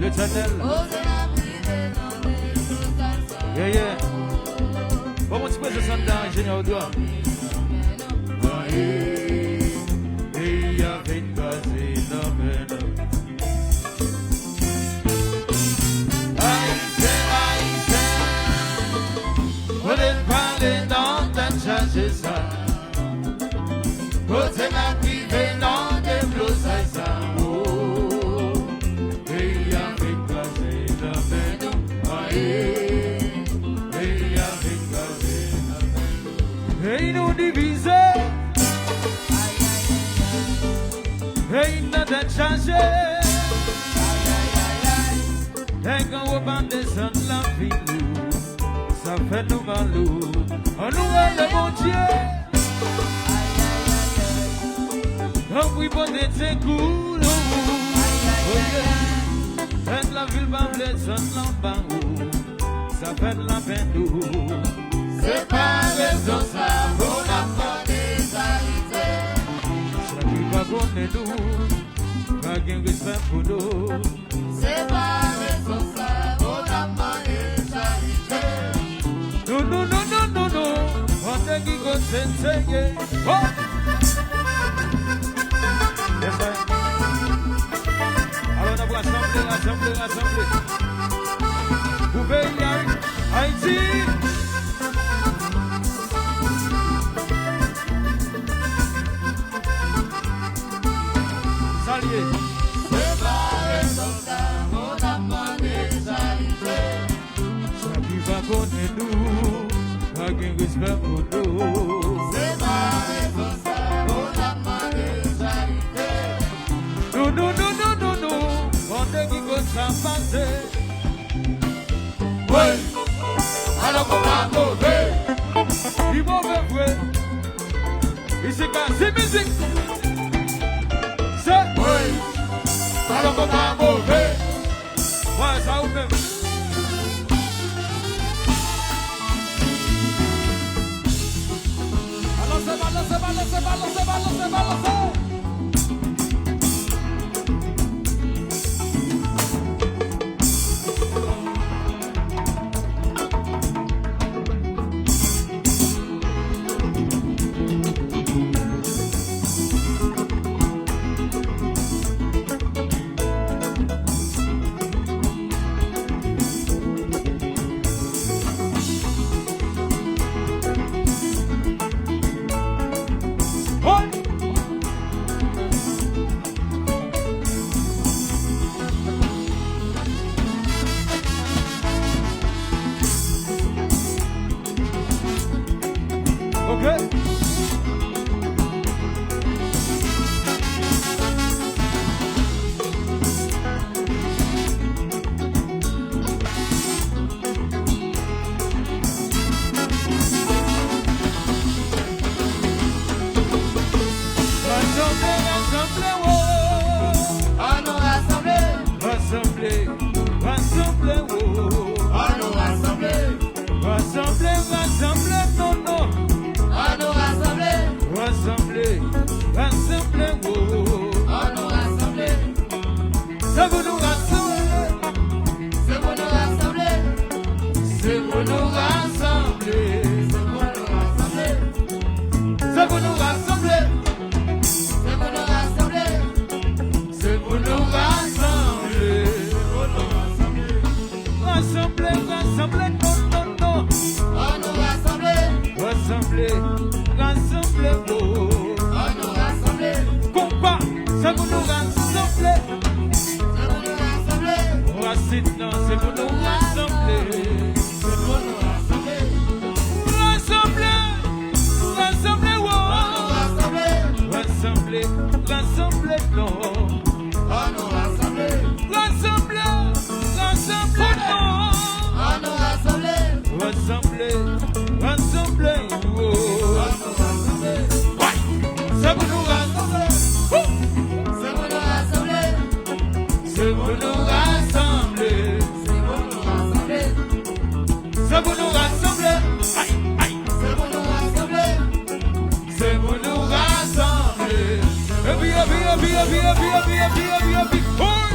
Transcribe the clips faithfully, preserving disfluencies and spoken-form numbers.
Etènèl. Yeah, yeah. Bon, bon, ti prezans anndan, enjenyè odò. Peyi a vin kraze nan men nou. Ayisyen, Ayisyen, kote n prale nan tèt chaje sa? Kote n ap rive nan deblozay sa? O, peyi a vin kraze nan men nou. Aye, peyi a vin kraze nan men nou. Peyi nou divize. Peyi n nan tèt chaje. Nèg anwo pa desann lavi nou. Sa fè nou mal o. Annou rele Bondye. Tanpri pote sekou nou. Oh yeah. Pèp lavil pa vle sann lanba o. Sa fè n lapenn o. Se pa rezon sa pou n ap mande charite. Chak ki pa konnen nou, pa gen respè pou nou. Se pa rezon sa pou n ap mande charite. Non, non, non, non, non, non. Mande ki kote n seye. Oh! Yes, sir. Alò, n ap rasanble, rasanble, rasanble. Pou peyi Ay-, Ayiti. Salye. Se pa rezon sa pou n ap mande charite. Sa ki pa konnen nou, pa gen respè pou nou. Se pa rezon sa pou n ap mande charite. Non, non, non, non, non, non. Mande ki kote sa pase. Wi, alò kòman move? Li move vre. Isi ka se mizik. Se. Wi, alò kòman move? Wè sa ou menm. Balanse, balanse, balanse, balanse, balanse, balanse. Ok. Rasanble, rasanble, wo. Ann nou rasanble. Rasanble, rasanble, wo. Ann nou rasanble. Rasanble, rasanble, non, non. Ann nou rasanble. Rasanble, rasanble, wo. Ann nou rasanble. Se pou nou rasanble. Se pou nou rasanble. Se pou nou rasanble. Se pou nou rasanble. Se pou nou rasanble. Se pou nou rasanble. Rasanble, rasanble, non, non, non. Ann nou rasanble. Rasanble, rasanble, oh. Ann nou rasanble. Konpa, se pou nou rasanble. Se pou nou rasanble. Rasin nan, se pou nou rasanble. Se pou nou rasanble. Rasanble, rasanble, oh. Ann nou rasanble. Rasanble, rasanble, non. Ann nou rasanble. Rasanble, rasanble, non. Ann nou rasanble. Rasanble, rasanble, oh. Ann nou rasanble. Why? Se pou nou rasanble. Woo! Se pou nou rasanble. Se pou nou rasanble. Se pou nou rasanble. Se pou nou rasanble. Ay, ay. Se pou nou rasanble. Se pou nou rasanble. Epi, epi, epi, epi. Hey!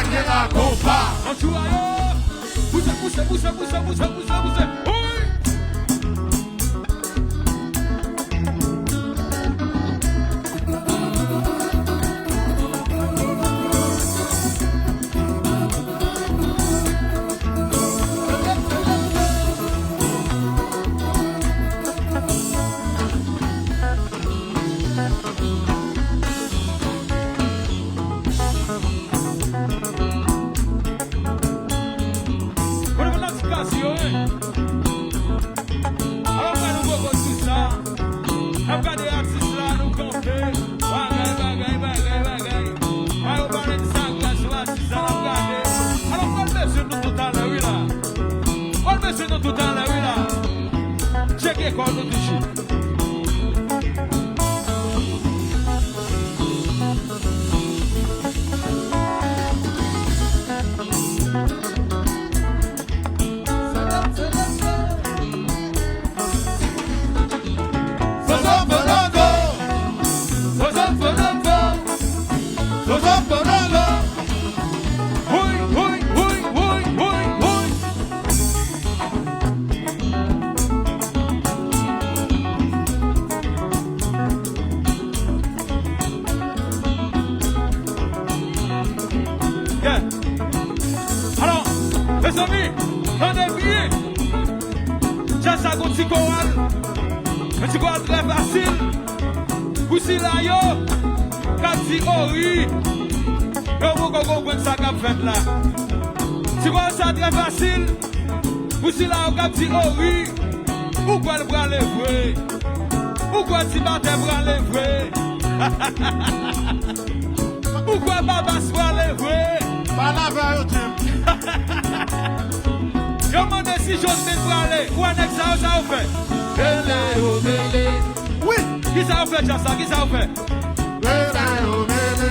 Gen la konpa. Anjou a yo. Pouse, pouse, pouse. Wi. Kote moun nan ti kas yo, en? Alò, fè nou poko sou sa. N ap gade atis la, nou kanpe. Bagay, bagay, bagay, bagay. Mayo pale de sa, gras sou atis la, n ap gade. Alò, pral bezwen nou toutalè, wi, la. Pral bezwen nou toutalè, wi, la. Tcheke kò nou toujou. Yeah. Alò, mezanmi, tande byen. Djaz sa gon ti koral. Yon ti koral trè fasil. Pou sila yo k ap di o wi, yo poko konprann sa k ap fèt la. Ti koral sa trè fasil. Pou sila yo k ap di o wi, ou kwè l prale vre. Ou kwè ti batè prale vre. Ou kwè Babas prale vre. Pale avè yo, Jim. Yo mande si Joslin prale. Ou wè nèg sa yo, sa yo fè? Mele yo mele. Wi. Kisa yo fè, djaz sa? Kisa yo fè? Mele yo mele.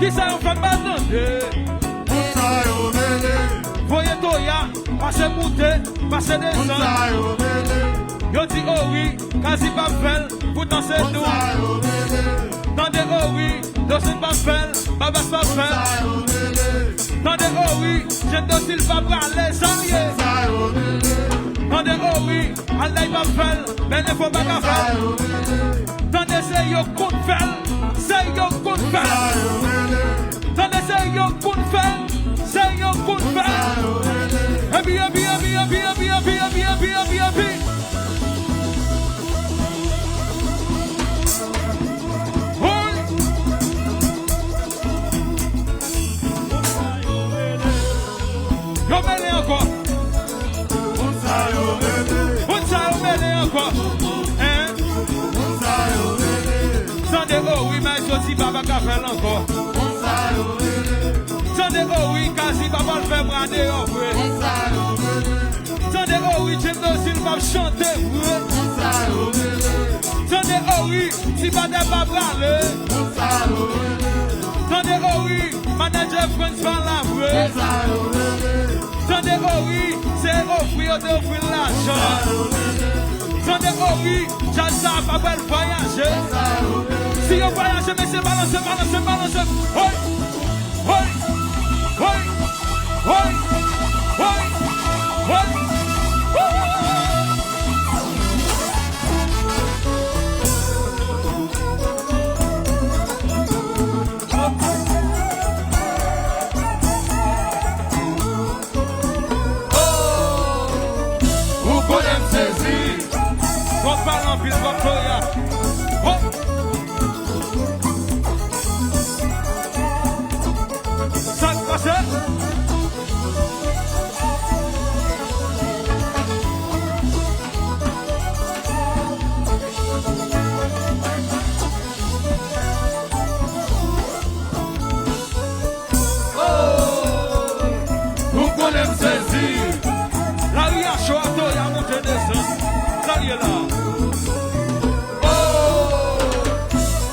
Kisa yo fè, m pa tande? Moun sa yo mele. Voye toya, pase moute, pase desann. Moun sa yo mele. Yo di o wi, Kazi p ap fè l, poutan se nou. Tande o wi, Joslin p ap fè l, Babas p ap fè l. Tande o wi, Jendo Silva prale, sa l ye. Tande o wi, Alday p ap fè l, Bèl Enfo pa ka fè l. Tande se yo konn fè l, se yo konn fè l. Tande se yo konn fè l, se yo konn fè l. Epi, epi, epi. Woy! Yo mele ankò. Moun sa yo mele. Moun sa yo mele ankò. Hein? Moun sa yo mele. Tande o wi, Maestro Tiba pa ka fè l ankò. Moun sa yo mele. Tande o wi, Kazi pa pral fè bra deyò vre. Moun sa yo mele. Tande o wi, Jendo Silva p ap chante vre. Tande o wi, ti batè pa prale. Tande o wi, manadjè Frantz pa la vre. Tande o wi, se ofri yo te ofri l lajan. Tande o wi, djaz sa pa pral vwayaje. Si yo vwayaje, mesye, balanse, balanse, balanse. Hey! Woy! Woy! Woy! Woy! Woy! Oh! Ou konnen m sezi. Twòp pale anpil, twòp toya. Oh! Sa k pase? Oh! Ou konnen m sezi. Lari a cho, atoya monte desann. Sa l ye la? Oh!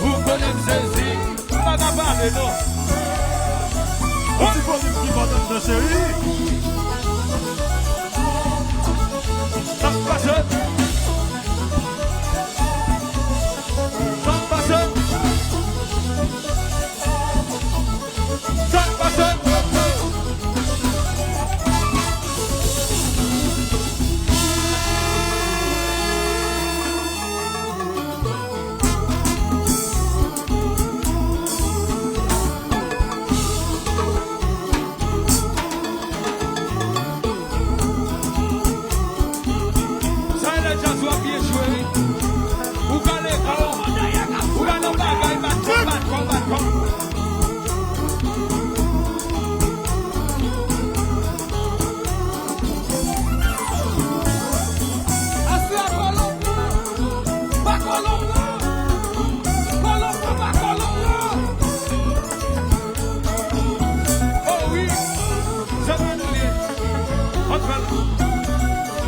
Ou konnen m sezi. M pa ka pale non. Yon ti volum ki pòtan nan cheri. Sa k pase? Sa k pase? Sa k pase?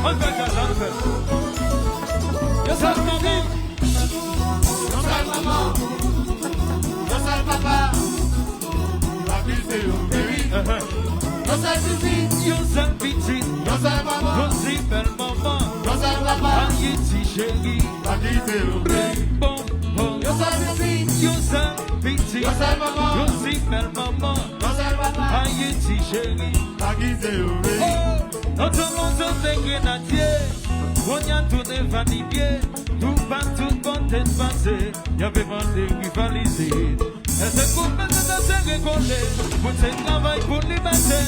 Ann fè sa, ann fè. Yon sèl manman. Yon sèl manman. Yon sèl papa. Pa kite yo peri. Yon sèl pitit. Yon sèl pitit. Yon sèl manman. Yon ti bèl manman. Yon sèl papa. Ayiti cheri. Pa kite yo peri. Bon, bon. Yon sèl pitit. Yon sèl pitit. Yon sèl manman. Yon ti bèl manman. Yon sèl papa. Ayiti cheri. Pa kite yo peri. Oh, lontan, lontan te grenadye. Kounye a tounen vanilye. Toupatou kote n pase, y ap envante rivalize. Èske koup mèt sa sere kole, pou n se travay pou libète?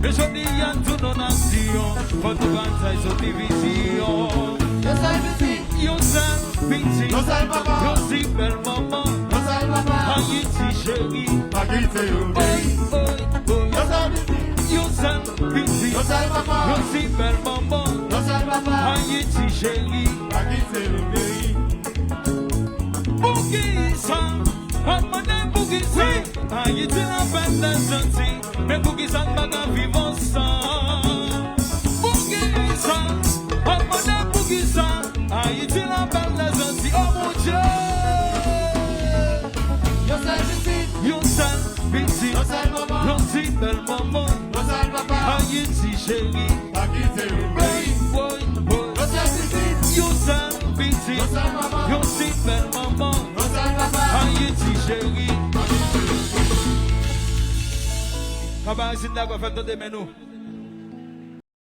Men jodi a tout nou nasyon, fò nou batay sou divizyon. Yon sèl pitit, yon sèl pitit, yon sèl papa, yon ti bèl manman, yon sèl papa, Ayiti cheri, pa kite yo peri. Oy, oy, oy. Yon sèl pitit, yon sèl pitit, yon sèl papa, yon ti bèl manman, yon sèl papa, Ayiti cheri, pa kite yo peri. Poukisa? W ap mande poukisa? Ayiti la bèl lèzanti, men poukisa n pa ka viv ansanm? Poukisa? W ap mande poukisa? Ayiti la bèl lèzanti, oh mon Dieu! Yon sèl pitit, yon sèl pitit, yon sèl manman, yon ti bèl manman, yon sèl papa, Ayiti cheri, pa kite yo peri. Woy, woy, woy. Yon sèl pitit, yon sèl pitit, yon sèl manman, yon ti bèl manman, yon sèl papa, Ayiti cheri. Kabaret Zinda, fè m tande men nou.